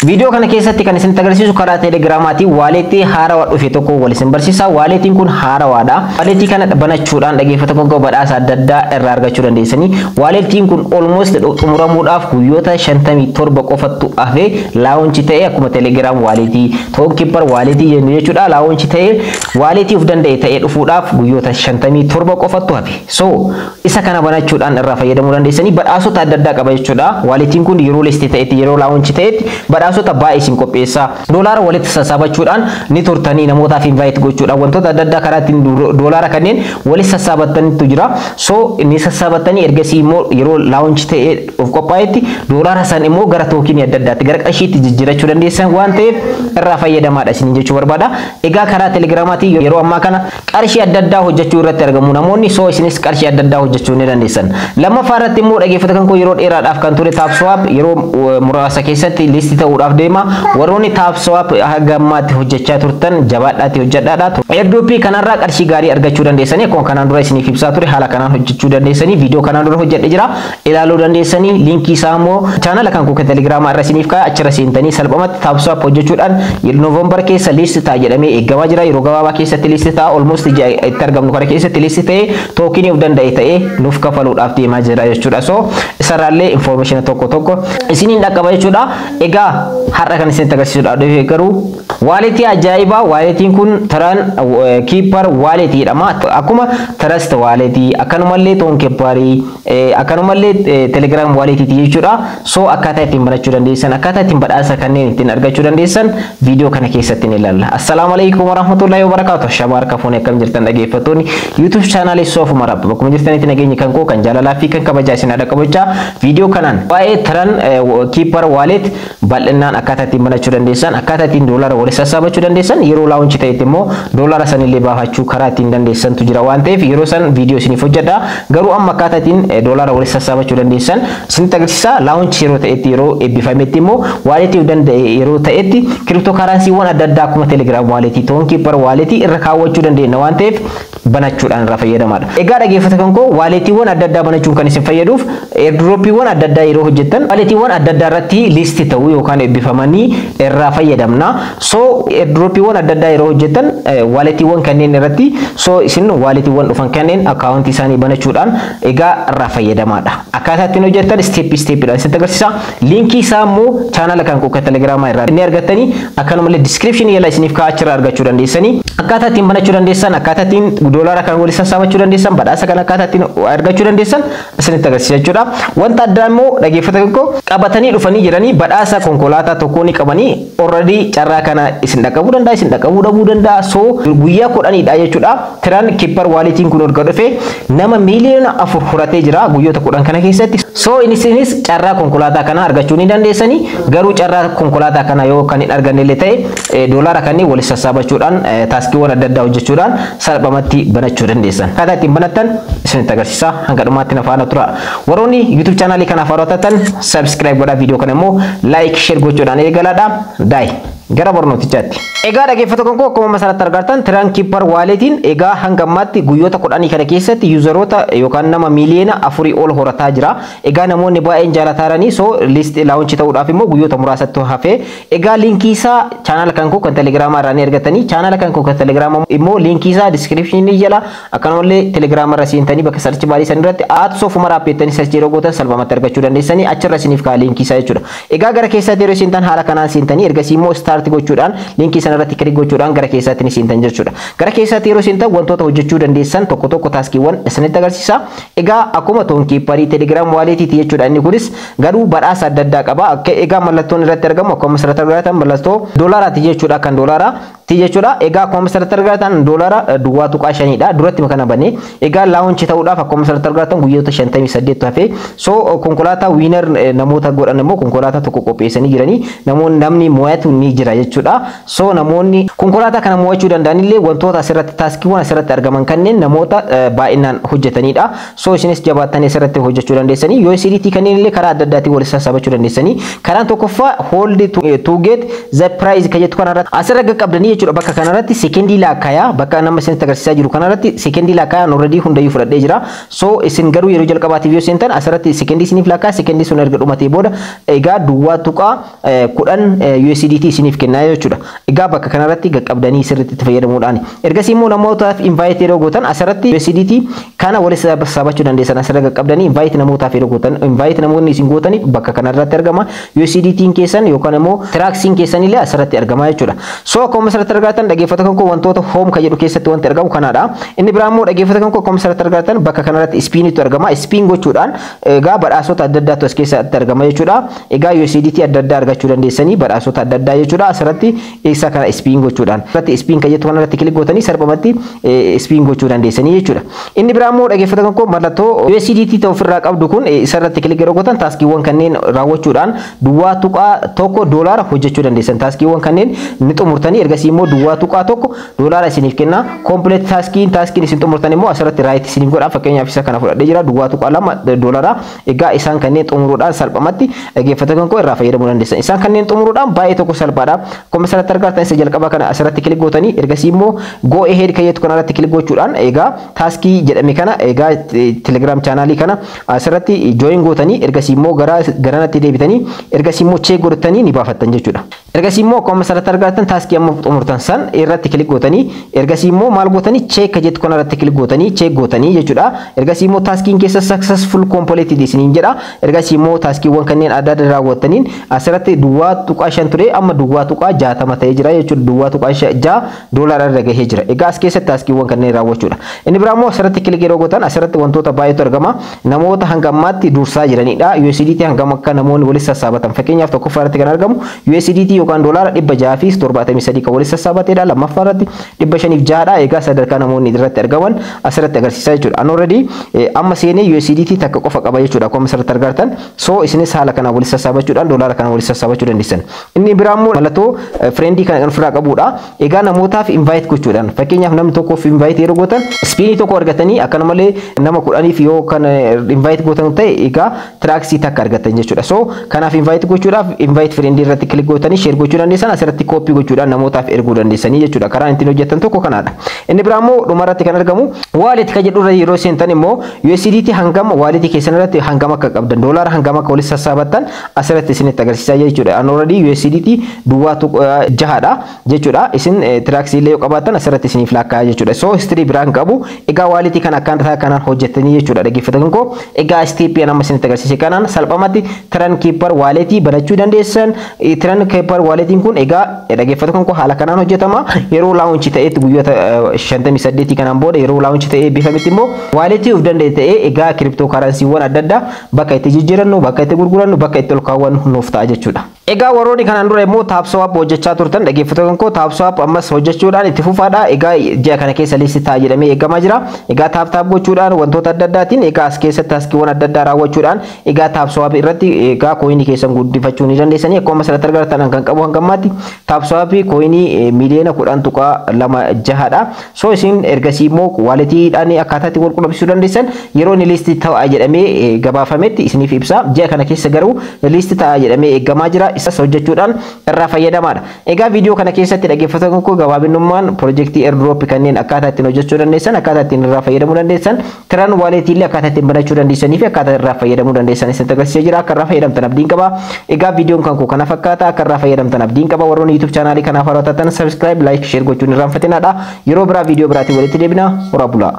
Viidiyoo kana keessatti kan isinitti agarsiisu karaa teelegiraamaatiin walletii haarawaa dhufe tokko wal isin barsiisa. Walletiin kun haarawaadha. Walletii kana banachuudhaan, dhaggeeffata koo, badhaasa adda addaa irraa argachuu dandeessanii. Walletiin kun almost xumuramuudhaaf guyyoota 57 qofattu hafe. Launch ta'e, akkuma Telegram walletii, Tonkeeper walletii jennu jechuudha. Launch ta'e, walletii of danda'e ta'ee dhufuudhaaf guyyoota 57 qofattu hafe. So isa kana banachuudhaan irraa fayyadamuu dandeessanii, badhaasota adda addaa qaba jechuudha. Walletiin kun yeroo list ta'etti, yeroo launch ta'etti badhaasota baay'ee isin qopheessa. Doolaara walitti sassaabachuudhaan ni turtanii namootaaf invite gochuudhaan wantoota adda addaa karaa ittiin doolaara kanneen walitti sassaabattanitu jira. So ni sassaabattanii, ergasii immoo yeroo launch ta'ee of qophaa'etti doolaara san immoo gara tokenii adda addaatti, gara qarshiitti jijjiirachuu dandeessan waan ta'eef irraa fayyadamaadha isin jechuu barbaada. Egaa karaa telegiraamaatiin yeroo ammaa kana qarshii adda addaa hojjechuu irratti argamu namoonni. So isinis qarshii adda addaa hojjechuu ni dandeessan. Lammaffaa irratti immoo, dhaggeeffata kan koo, yeroo dheeraadhaaf kan ture TapSwap yeroo muraasa keessatti list ta'uudhaaf deema. Warroonni TapSwap haga ammaatti hojjechaa turtan jabaadhaatti hojjedhaadha. Airdropii kanarraa qarshii gaarii argachuu dandeessanii. Akkuma kanaan dura isiniif ibsaa ture, haala kanaan hojjechuu dandeessanii. Viidiyoo kanaan dura hojjedhe jira, ilaaluu dandeessanii. Linkii isaa immoo chaanala kan koo telegiraamaa irra isiniif kaa'e, achirra seentanii salphumatti TapSwap hojjechuudhaan November keessa list ta'a jedhamee eeggamaa jira. Yeroo gabaabaa keessatti list ta'a. Almost ji'a itti argamnu kana keessatti list ta'ee tokenii of danda'e ta'ee nuuf kafaluudhaaf deemaa jira jechuudha. So isarraallee information tokko tokko isiniin dhaqqaba jechuudha. Egaa har'a kan isinitti agarsiisuudhaaf dhufe garuu walletii ajaa'ibaa. Walletiin kun Tronkeeper walletii jedhama. Akkuma Trust Walletii, akkanumallee Tonkeeperii, akkanumallee Telegram walletiiti jechuudha. So akkaataa ittiin banachuu dandeessan, akkaataa ittiin badhaasa kanneen ittiin argachuu dandeessan viidiyoo kana keessatti ni ilaalla. Assalaamu alaikum warahmatullahi wabarakaatuh. Shabaar kafuun, akkam jirtan dhaggeeffattoonni YouTube chaanaalii Soofuma Rabb? Bakkuma jirtanitti nageenyi kan koo kan jaalalaa fi kan kabajaa isin haadha qabachaa, viidiyoo kanaan waa'ee Tronkeeper wallet bal'inaan akkaataa ittiin banachuu dandeessan, akkaataa ittiin doolara walitti sassaabachuu dandeessan, yeroo launch ta'etti immoo doolara sanillee baafachuu karaa ittiin dandeessantu jira waan ta'eef yeroo san viidiyoo isiniif hojjedha. Garuu amma akkaataa ittiin doolara walitti sassaabachuu dandeessan isinitti agarsiisa. Launch yeroo ta'etti, yeroo eebbifametti immoo, walletii of danda'e yeroo ta'etti crypto currencywwan adda addaa akkuma Telegram walletii, Tonkeeper walletii irra kaawwachuu dandeenya waan ta'eef banachuudhaan irraa fayyadamaadha. Egaa dhaggeeffata kan koo, walletiiwwan adda addaa banachuun kan isin fayyaduuf airdropiiwwan adda addaa yeroo hojjettan walletiiwwan adda addaa irratti list ta'uu yookaan eebbifamanii irraa fayyadamna. So airdropiiwwan adda addaa yeroo hojjettan walletiiwwan kanneen irratti, so isin walletiiwwan dhufan kanneen akkaawuntii isaanii banachuudhaan egaa irraa fayyadamaadha. Akkaataa ittiin hojjettan step stepiidhaan isinitti agarsiisa. Linkii isaa immoo chaanala kan koo telegiraamaa irraa inni argattanii, akkanumallee descriptionii jala isiniif kaa'aa, achirraa argachuu dandeessanii. Akkaataa ittiin banachuu dandeessan, akkaataa ittiin doolaara kan walitti sassaabachuu dandeessan, badhaasa kan akkaataa ittiin argachuu dandeessan isinitti agarsiisa jechuudha. Wanta addaa immoo, dhaggeeffata koo, qabatanii dhufanii jiranii badhaasa konkolaataa tokko ni qabanii. Already carraa kana isin dhaqqabuu danda'a, isin dhaqqabuu dhabuu danda'a. So guyyaa 10dha jechuudha. Tronkeeper walletiin kun erga dhufe nama 4 miiliyoona horatee jira guyyoota 10 kana keessatti. So isinis carraa konkolaataa kana argachuu ni dandeessanii. Garuu carraa konkolaataa kana yoo kan hin arganne illee ta'e, doolaara kanneen walitti sassaabachuudhaan, taskiiwwan adda addaa hojjechuudhaan salphumatti banachuu dandeessan. Akkaataa ittiin banattan isinitti agarsiisa, hanga dhumaatti na faana tura. Warroonni YouTube chaanaalii kanaaf haaraa taatan subscribe godhaa, viidiyoo kana immoo like, share gochuudhaan eegalaadha. Daa'e gara barnootichaatti. Egaa dhaggeeffattoota koo, akkuma masarratti argartan Tronkeeper walletiin egaa hanga ammaatti guyyoota 10 kana keessatti useroota yookaan nama 4 miiliyoona ol horataa jira. Egaa namoonni baay'een jaalataaranii, so list launch ta'uudhaaf immoo guyyoota muraasatti hafee. Egaa linkii isaa chaanala kan koo kan telegiraamaa irraa ni argatanii. Chaanala kan koo kan telegiraamaa immoo linkii isaa descriptionii jala, akkanumallee telegiraama irra seentanii bakka search barii san irratti @SofumarApp jettanii search yeroo gootan salphumatti argachuu dandeessanii, achirra isiniif ka'a linkii isaa jechuudha. Egaa gara keessaatti yeroo seentan haala kanaan seentanii, ergasii immoo start gochuudhaan linkii sana irratti click gochuudhaan gara keessaatti ni seentan jechuudha. Gara keessaatti yeroo seentan wantoota hojjechuu dandeessan tokko tokko, taskiiwwan isinitti agarsiisa. Egaa akkuma Tonkeeperii, Telegram walletiiti jechuudha, inni kunis garuu badhaasa adda addaa qaba. Egaa mallattoon irratti argamu akkuma asirratti argatan mallattoo doolaaraati jechuudha, kan doolaaraa ti jechuudha. Egaa akkuma asirratti argatan doolaara 0.5dha. Duratti kana banee egaa launch ta'uudhaaf akkuma asirratti argatan guyyoota 58 hafee. So konkolaataa winner namoota godhan immoo konkolaataa tokko qopheessanii jiranii, namoonni namni mo'atu ni jira jechuudha. So namoonni konkolaataa kana mo'achuu danda'anillee wantoota asirratti, taskiiwwan asirratti argaman kanneen namoota baay'inaan hojjetanidha. So isinis jabaattanii asirratti hojjechuu dandeessanii. USDT kanneen illee karaa adda addaatiin walitti sassaabachuu dandeessanii. Karaan tokkoffaa "hold to get the prize" kan jettu kanarratti asirra qaqqabdanii. jechuudha bakka kanarratti sekendii laakkayaa, bakka nama isinitti agarsiisaa jiru kanarratti sekendii laakkayaa. Already hundayyuu fudhadhee jira. So isin garuu yeroo jalqabaatiif yoo seentan asirratti sekendii isiniif laakkaa. Sekendii sun erga dhumatee booda egaa 0.10 USDT isiniif kennaa jechuudha. Egaa bakka kanarratti qaqqabdanii sirriitti itti fayyadamuudhaan ergasii immoo namootaaf invite yeroo gootan asirratti USDT kana walitti sassaabachuu dandeessan. Asirra qaqqabdanii invite namootaaf yeroo gootan, invite namoonni isin gootaniif bakka kanarratti argama. USDT keessan yookaan immoo Traxiin keessan illee asirratti argama jechuudha. So akkuma asirratti argatan, dhaggeeffata kan koo, wantoota home ka jedhu keessatti wanti argamu kanaadha. Inni biraa immoo, dhaggeeffata kan koo, akkuma asirratti argatan bakka kanarratti spinitu argama. Spin gochuudhaan egaa badhaasota adda addaatu as keessatti argama jechuudha. Egaa USDT adda addaa argachuu dandeessanii, badhaasota adda addaa jechuudha. Asirratti isa kana spin gochuudhaan. Asirratti spin ka jettu kanarratti click gootanii salphumatti spin gochuu dandeessanii jechuudha. Inni biraa immoo, dhaggeeffata kan koo, mallattoo USDT ta'u ofirraa qabdu kun isarratti click yeroo gootan taskiiwwan kanneen raawwachuudhaan 0.1 doolaara hojjechuu dandeessan. Taskiiwwan kanneen ni xumurtanii ergasii immoo 0.1 doolaara isiniif kenna. Complete taskiin isin xumurtan immoo asirratti right isiniif godha. Fakkeenyaaf isa kana fudhadhee jira, 0.2 doolaara. Egaa isaan kanneen xumuruudhaan salphumatti, dhaggeeffata kan koo, irraa fayyadamuu dandeessan. Isaan kanneen xumuruudhaan baay'ee tokko salphaadha. Akkuma asirratti argattan isa jalqabaa kana asirratti click gootanii ergasii immoo go ahead kan jettu kanarratti click gochuudhaan egaa taskii jedhame kana, egaa Telegram channelii kana asirratti join gootanii ergasii immoo gara garanatti deebitanii ergasii immoo check godhatanii ni baafattan jechuudha. Ergasii immoo akkuma asirratti argattan taskii amma xumurtan san irratti click gootanii ergasii immoo maal gootanii, check kan jettu kanarratti click gootanii check gootanii jechuudha. Ergasii immoo taskiin keessa successful completed isiniin jedha. Ergasii immoo taskiiwwan kanneen adda adda raawwattaniin asirratti 0.5 ture, amma 0.60 ta'ee jira jechuudha. 0.6 doolaara irra gahee jira. Egaa as keessatti taskiiwwan kanneen raawwachuudha. Inni biraa immoo asirratti click yeroo gootan asirratti wantoota baay'eetu argama. Namoota hanga ammaatti dursaa jiranidha. USDT hangam akka namoonni walitti sassaabatan. Fakkeenyaaf tokkoffaa irratti kan argamu USDT yookaan doolaara 673 kan walitti sassaabatedha. Lammaffaa irratti 506dha. Egaa sadarkaa namoonni irratti argaman asirratti agarsiisaa jechuudha. An already amma seenee USDT takka qofa qaba jechuudha. Akkuma asirratti argartan. So isinis haala kanaan walitti sassaabachuudhaan doolaara kana walitti sassaabachuu dandeessan. Inni biraa immoo mallattoo friendii kan ofirraa qabudha. Egaa namootaaf invite gochuudhaan, fakkeenyaaf namni tokkoof invite yeroo gootan spinii tokko argatanii, akkanumallee nama 10f yoo kan invite gootan ta'e egaa Traxii takka argatan jechuudha. So kanaaf invite gochuudhaaf invite friendii irratti click gootanii share gochuu dandeessan, asirratti copy gochuudhaan namootaaf erguu dandeessanii jechuudha. Karaan ittiin hojjetan tokko kanaadha. Inni biraa immoo dhumarratti kan argamu wallet kan jedhu irra yeroo seentan immoo USDT hangam walletii keessan irratti hangam akka qabdan, doolaara hangam akka walitti sassaabattan asirratti isinitti agarsiisaa jechuudha. An already USDT 0.6dha jechuudha. Isin Traxii illee yoo qabaattan asirratti isiniif lakkaa'aa jechuudha. So history biraan qabu. Egaa walletii kan akkaataa kanaan hojjettanii jechuudha, dhaggeeffatan koo. Egaa stepii amma isinitti agarsiise kanaan salphumatti Tronkeeper walletii banachuu dandeessan. Tronkeeper walletiin kun egaa, dhaggeeffatan koo, haala kanaan hojjetama. Yeroo launch ta'etti, guyyoota 58 kanaan booda yeroo launch ta'ee eebbifametti immoo walletii of danda'e ta'ee egaa crypto currencywwan adda addaa bakka itti jijjiirannu, bakka itti gurgurannu, bakka itti ol kaawwannu nuuf ta'a jechuudha. Egaa warroonni kanaan dura immoo TapSwap hojjechaa turtan, dhaggeeffattoota koo, TapSwap ammas hojjechuudhaan itti fufaadha. Egaa ji'a kana keessa list ta'a jedhamee eegamaa jira. Egaa tap tap gochuudhaan, wantoota adda addaatiin, egaa as keessatti taskiiwwan adda addaa raawwachuudhaan egaa TapSwap irratti egaa coinii keessan guddifachuu ni dandeessanii. Akkuma asirratti argattan kan qabu hanga ammaatti TapSwap coinii 10,000.26dha. So isin ergasii immoo walletiidhaan akkaataa itti wal qunnamsiisuu dandeessan yeroo inni list ta'a jedhamee gabaafametti isiniif ibsa. Ji'a kana keessa garuu list ta'a jedhamee eegamaa jira. Isas hojjechuudhaan irraa fayyadamaadha. Egaa viidiyoo kana keessatti, dhaggeeffattoota koo, gabaabinummaan piroojeektii airdrop kanneen akkaataa ittiin hojjechuu dandeessan, akkaataa ittiin irraa fayyadamuu dandeessan, Tron walletii illee akkaataa ittiin banachuu dandeessanii fi akkaataa irraa fayyadamuu dandeessan isin agarsiisee jira. Akka irraa fayyadamtan abdiin qaba. Egaa viidiyoon kan koo kana fakkaata. Akka irraa fayyadamtan abdiin qaba. Warroonni YouTube channelii kanaaf haaraa taatan subscribe, like, share gochuun irraanfatinaadha. Yeroo biraa viidiyoo biraatiin walitti deebina. Horaa bulaa.